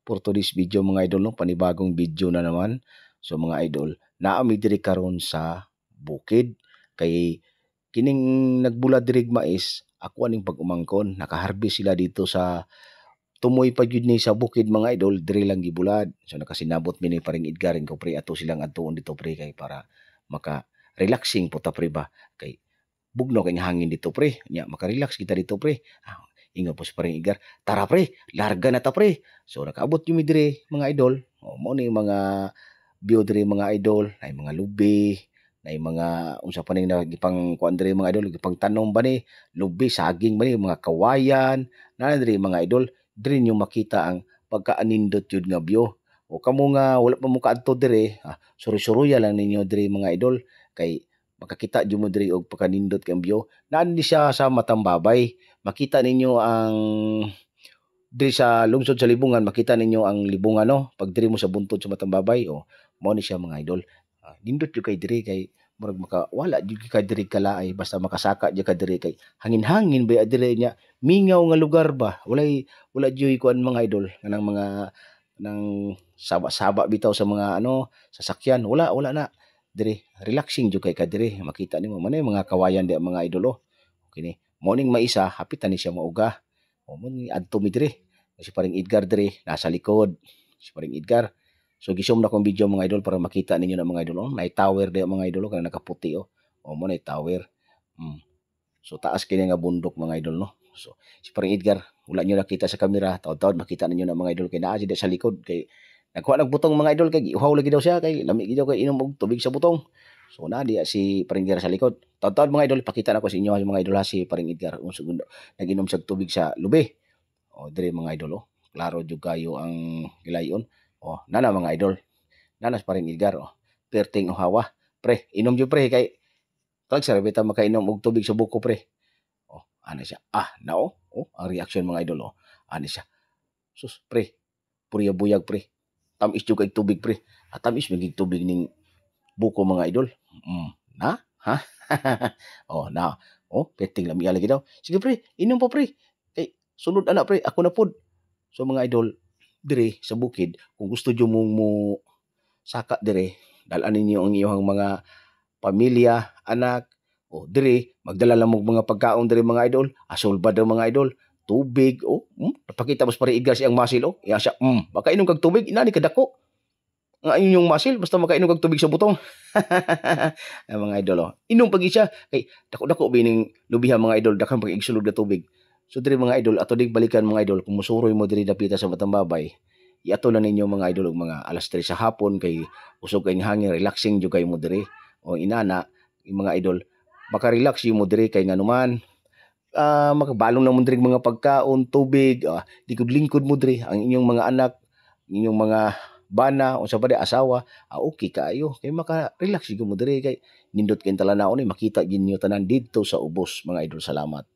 For today's video, mga idol, no, panibagong video na naman. So mga idol, naa mi diri karon sa bukid kay kining nagbulad diri mais ako aning pag-umangkon. Nakaharvest sila dito sa tumoy pa gyud ni sa bukid, mga idol, diri lang gibulad. So nakasinabot mi ni paring Edgar ko, pre, ato silang adtuon dito, pre, kay para maka relaxing po ta, pre, ba, kay bugnaw kay hangin dito, pre. Nya maka-relax kita dito, pre. Ah, ingon po si paring Edgar, "Tara pre, larga na ta, pre." So nakaabot gyud mi diri, mga idol. O mao ni mga view diri, mga idol, ay mga lubi, ay mga unsa pa ning gipang kuan diri, mga idol, gipang tanom ba ni, lubi, saging ba ni, mga kawayan, naa diri, mga idol. Diri niyo makita ang pagkaanindot jud nga view. O kamo nga wala pa mo kaadto diri, ah, suri-suruya lang ninyo diri, mga idol, kay makakita jud mo diri og pagkanindot kang view. Naa ni siya sa Matambabay. Makita ninyo ang diri sa lungsod sa Libungan, makita ninyo ang Libungan, no, pag diri mo sa buntod sa Matambabay, oh, mao ni siya, mga idol. Ah, nindot jud kay diri kay murag maka wala jud ka diri kalaay basta makasaka jud ka diri kay hangin-hangin ba diri nya, mingaw nga lugar ba, walay wala juy kuan, mga idol, kanang mga nang saba-saba bitaw sa mga ano sasakyan, wala wala na diri. Relaxing jud kay ka diri. Makita nimo man mga kawayan di, mga idol, oh. Kini mo ning maisa, hapitan ni siya mauga. O mo ni adto mi diri, si paring Edgar diri nasa likod, si paring Edgar. So gi-zoom na kong video, mga idol, para makita ninyo na, mga idol, oh, nay tower di, mga idol, oh, kanang nakaputi, oh. O mo nay tower. So taas kini nga bundok, mga idol, no. So si paring Edgar wala niyo nakita sa kamera, taod-taod makita ninyo na, mga idol, kay naa siya sa likod kay nagkuha nag butong, mga idol, kay giuhaw lagi daw siya, kay lami gid daw kay inom og tubig sa butong. So naa diya si paring Edgar sa likod. Taod-taod, mga idol, pakita nako sa inyo, mga idol, ha, si paring Edgar kung segundo nag-inom siya tubig sa lubi. O diri, mga idol, oh. Klaro jud kayo ang gilayon. Oh, nana, mga idol. Nana si paring Edgar, oh. Perting uhawa. Pre, inom jud pre kay kag sa bita makainom og tubig sa buko, pre. Oh, ana siya. Ah, nao. Oh, ang reaction, mga idol, oh. Ana siya. Sus, pre. Purya buyag, pre. Tamis jud kay tubig, pre. Ah, tamis magig tubig ning buko, mga idol. Na? Ha? Oh, na. Oh, perting lami lagi daw. Sige pre, inom pa, pre. Kay sunod ana pre, ako na pod. So mga idol, dire sa bukid, kung gusto jud mong mo saka dire, dal-an ninyo ang inyong mga pamilya, anak, o dire magdala lang mo mga pagkaon dire, mga idol, asulbad daw, mga idol, tubig, oh, napakita mas pare Edgar siyang muscle, oh. Ya siya, makainom kag tubig, inani kadako. Ang inyong muscle basta makainom kag tubig sa butong. Ang mga idol, oh. Inom pag siya kay dako-dako bining lubihan, mga idol, daghang pag igsulod na tubig. So diri, mga idol, ato ding balikan, mga idol, kung musuroy mo diri dapita sa Matambabay, iato na ninyo, mga idol, og mga alas 3 sa hapon kay usog kay hangin, relaxing jud kayo mo diri. O inana, yung mga idol, maka-relax yung mo diri kay nganuman makabalong na mo diri mga pagkaon, tubig, lingkod-lingkod mo diri ang inyong mga anak, inyong mga bana, unsa pa di asawa, ah, okay kaayo kay maka-relax jud mo diri kay nindot kay talan-awon ni makita gyud ninyo tanan didto sa ubos, mga idol. Salamat.